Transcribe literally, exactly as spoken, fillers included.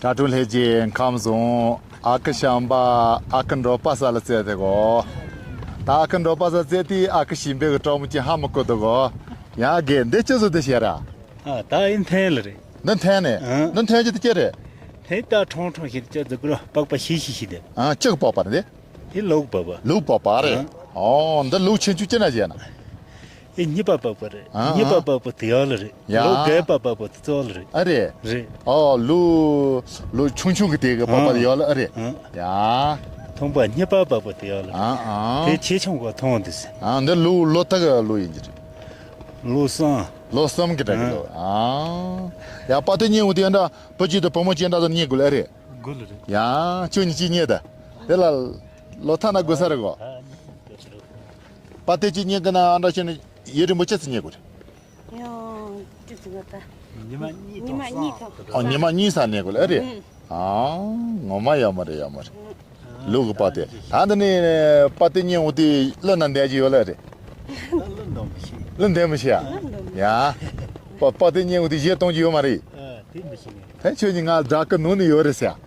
དྲ་གྲོགས་ལྷན་རྒྱས་ཁམས་བཟང་། ཨ་ཁུ་བྱམས་པ་ཨ་ཁུ་འབྲོག་པ་ས་ལ་བཙལ་ཏེ་གོ། ད་ཨ་ཁུ་འབྲོག་པ་ས་བཙལ་ཏེ་ཨ་ཁུ་ཞིམ་པའི་གི་གྲོགས་མོ་ཅན་ཧ་མི་གོ་དུ་གོ། ཡང་གི་འདི་ཅི་བཟོ་དེ་བྱས་ར། ཨ་ད་ཨེ་འཐེན་ལ་རེད། འདི་འཐེན་ནས། ཨ། འདི་འཐེན་གྱི་དེ་ཅི་རེད། འཐེན་ད་ཁྲོང་ཁྲོང་ཞིག་ཅི་ཟིག་ར་པགས་པ་ཤི་ཤི་ཤི་དེ། ཨ་ཅིག་པགས་པ་རེད། དེ་ལུག་པགས་པ། ལུག་པགས་པ་རེད། ཨ། ཨོ་འདི་ལུག་ཆུང་ཆུང་ཅི་ན་བྱས་ན། ཨེ་གཉིས་པ་པགས་པ་རེད། ཨ། གཉིས་པ་པགས་པ་དེ་ཡག་ལ་རེད། ཡ། ལུག་བརྒྱད་པ་པགས་པ་དེ་གཙོ་ལ་རེད། ཨ་རེད། རེད། ཨོ་ལུག་ལུག་ཆུང་ཆུང་གི་དེ་གི་པགས་པ་དེ་ཡག་ལ། ཨ་རེད། ཨ། ཡ། ཐུང་པ་གཉིས་པ་པགས་པ་དེ་ཡག་ལ་རེད། ཨ་ཨ། དེ་ཆེ་ཆུང་ག་ཐུང་དེ་ཟེར། ཨ་འདི་ལུག་ལོ་ཐག་གི་ལུག་ཡིན་གྱི་རེད། ལོ་གསུམ། ལོ་གསུམ་གི་འདྲ་གི་ལུག་ཨ། ཨ། ཡ་པ་དེ་ཉེ་འུ་དེ་འདྲ་བུ་གཅིག་དང་བུ་མོ་གཅིག་འདྲ་དང་རྙེད་དགོས་ལ། ཨ་རེད། དགོས་ལ་རེད། ཡ་ཁྱོད་གཉིས་གཅིག་རྙེད་ད། དེ་ལ་ལོ་ཐག་ན་དགོས་ས་རེད་གོ། ཨ་གཉིས་དགོས་ས་རེད། པ་དེ་གཅིག་རྙེད་གི་ན་ཨ་འདྲ་བྱས་ན་ཡུན་རིང་པོ་ཅི་ཙམ་རྙེད་དགོས་རེད། ཡང་ཅི་ཙམ་ག་ད། ཉི་མ་གཉིས་ཉི་མ་གཉིས་ཐོག་ཐོག་ཨ་ཉི་མ་གཉིས་ས་རྙེད་དགོས་ལ། ཨ་རེད། ཨ་ངོ་མ་ཡག་མོ་རེད། ཡག་མོ་རེད། ལུག་གི་པ་དེ། ད་འདི་ནི་པ་དེ་ཉེ་འུ་དེ་ལ་ན་འདས་ཀྱི་ཡོད་ལ་རེད། ལ་འདས་མི་ཤེས། ལ་འདས་མི་ཤེས་ཨ། ཡ། པ་པ་དེ་ཉེ་འུ་དེ་གཞས་གཏོང་གི་ཡོད་མ་རེད། ཨ་དེ་མི་ཤེས་ངས། ད་ཁྱོད་ཉིད་ང་བདག་གི་ནང་ནས་ཡོད་རེད་ཟེར།